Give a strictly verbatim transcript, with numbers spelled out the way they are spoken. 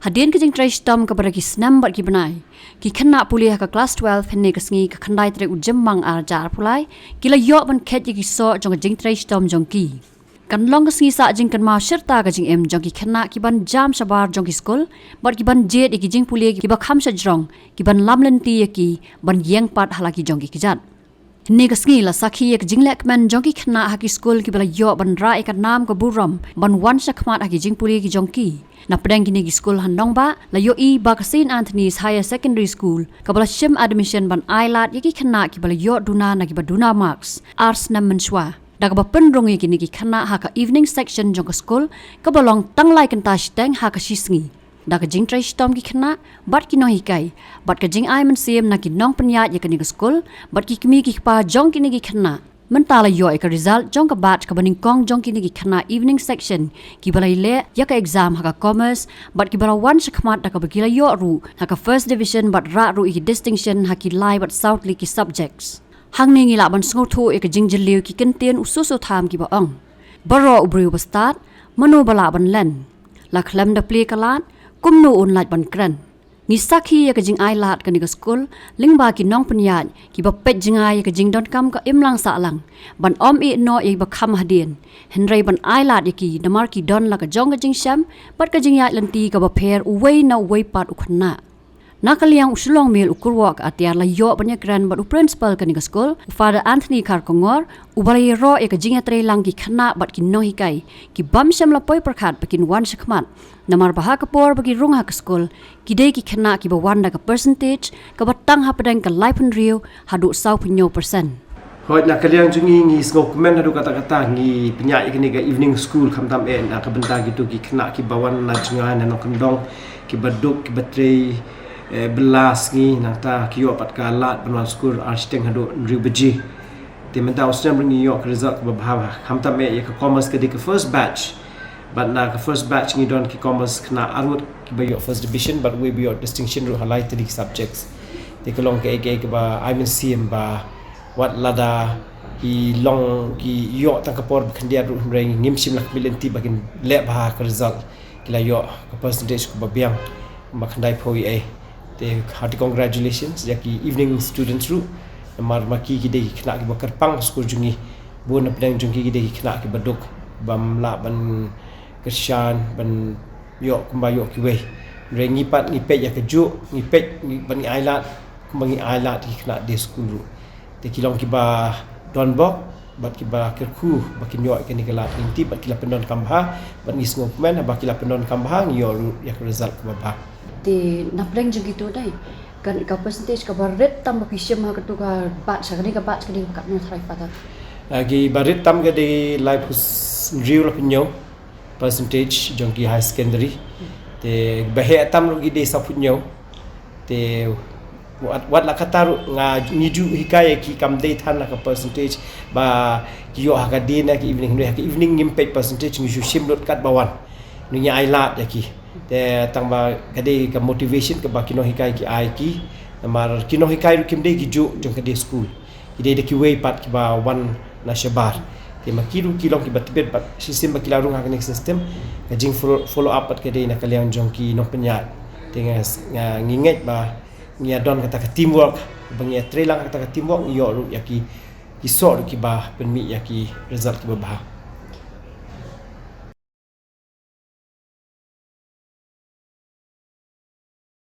Hadien ka jingtrei shitom kaba da ki snem bad ki bnai, ki khynnah pule ha ka klas twelve hynne ka sngi ka khyndai tarik u Jymmang ar hajar arphew lai ki la ïoh ban kheit ïa ki soh jong ka jingtrei shitom jong ki. Kan long ka sngi sah jingkynmaw shirta ka jingim jong ki khynnah ki ban jam shabar jong ki skul bad ki ban jied ïa ki jingpule kiba kham shajrong, ki ban lam lynti ïa ki ban ïeng pat ha la ki jong ki kjat. Hynne ka sngi la sakhi ïa ka jinglehkmen jong ki khynnah ha ki skul kiba la ïoh ban rah ïa ka nam ka burom ban wan shakhmat ha ki jingpule ki jong ki. Na pdeng kine ki skul ha nongbah la ïohi ba ka Saint Anthony's Higher Secondary School kaba la shim admission ban ailad ïa ki khynnah kiba la ïoh duna na kiba duna marks ar snem mynshuwa, da kaba pynrung ïa kine ki khynnah ha ka evening section jong ka skul kaba long tang lai kynta shiteng ha ka shi sngi. Da ka jingtrei shitom ki khynnah bad ki nonghikai bad ka jingai mynsiem na ki nongpynïaid ïa kane ka skul bad ki kmie ki kpa jong kine ki khynnah, mynta la ïoh ïa ka result jong ka batch kaba nyngkong jong kine ki khynnah evening section kiba la ïaleh ïa ka exam ha ka commerce bad kiba la wan shakhmat da kaba ki la ïoh ruh ha ka first division bad rah ruh ïa ki distinction ha ki lai bad saw tylli ki subjects. Hangne ngi lah ban sngewthuh ïa ka jingjylliew ki kyntien u soso tham kiba ong, baroh u briew ba stad, mano ba lah ban len? La khlem da plie ka lad, kumno un lait ban kren? Ngi sakhi ïa ka jingailad kane ka skul lyngba ki nongpynïaid kiba peit jngai ïa ka jingdonkam ka imlang sahlang ban ym ïehnoh ïa kiba kham hadien, hynrei ban ailad ïa ki namar ki don la ka jong ka jingshem bad ka jingïaid lynti kaba pher uwei na uwei pat u khynnah. Na ka liang u Shillong Mail u kyrwoh ka atiar la ïoh ban ïakren bad u principal kane ka skul, u Father Anthony Kharkongor, uba la ïaroh ïa ka jingïatreilang ki khynnah bad ki nonghikai ki bym shym la poi pyrkhat ba kin wan shakhmat, namar ba ha ka por ba ki rung ha ka skul ki dei ki khynnah kiba wan da ka percentage kaba tang hapdeng ka laiphew haduh sawphew percent. Hooid, na ka liang jong ngi, ngi sngewkmen haduh katta katta, ngi pynïaid ïa kane ka evening school khamtam eh na ka bynta kito ki khynnah kiba wan na jngai na nongkyndong, kiba duk, kiba trei, eh, bylla sngi, nangta ki ïoh pat ka lad ban wan skul ar shiteng haduh hynriew baje. Te mynta u snem ruh ngi ïoh ka result kaba bha bha, khamtam eh ïa ka commerce ka dei ka first batch. Bad na ka first batch ngi don ki commerce khynnah arngut kiba ïoh first division bad uwei ba ïoh distinction ruh ha lai tylli ki subjects. Te ka long kaei kaei kaba ai mynsiem ba wat lada ki long ki ïoh tang ka por ba khyndiat ruh, hynrei ngim shym la khmih lynti ba kin leh bha ka result, ki la ïoh ka percentage kaba biang, ba khyndai phew ïa ei. Te hearty congratulations ïa ki evening students ruh. Namar ma ki ki dei ki khynnah kiba kyrpang ha skul jong ngi. Bun na pdeng jong ki ki dei ki khynnah kiba duk, bym lah ban kyrshan, ban ïoh kumba ïoh kiwei. Hynrei ngi pat ngi peit ïa kajuh, ngi peit ngi, ban ngi ailad kumba ngi ailad ki khynnah de skul ruh. Te ki long kiba donbok bad kiba kyrkhu ba kin ïoh ïa kane ka lad lynti bad ki la pyndonkam bha, bad ngi sngewkmen ba ki la pyndonkam bha, ngi ïoh ruh ïa ka result kaba bha. Te na pdeng jong kito dei, kan ka percentage kaba rit tam ba phi shim ha kato ka batch, ha kane ka batch ka dei katno tharai, Father? Ah, kiba rit tam ka dei laiphew hynriew, laiphew hynñiew percentage jong ki higher secondary. Te ba heh tam ruh ki dei sawphew hynñiew. Te wat, wat la katta ruh nga, ngi ju hikai ïa ki, kam dei than na ka percentage ba ki ïoh ha ka day na ka evening, hynrei ha ka evening ngim peit percentage, ngi ju shim lut katba wan. Ngi ailad ïa ki. Te tang ba ka dei ka motivation kaba ki nonghikai ki ai ki. Namar ki nonghikai ruh kim dei kijuh jong ka day school. Ki dei da kiwei pat kiba wan na shabar. Te ma ki ruh ki long kiba tbit bad shisien ba ki la rung ha kane ka system, ka jing follow, follow up pat ka dei na ka liang jong ki nongpynïaid. Te nga, nga, ngi ngeit ba ngi ïa don kata ka teamwork, ba ngi ïa trei lang kata ka teamwork, ngi ïoh ruh ïa ki, ki soh ruh kiba pynmih ïa ki result kiba bha.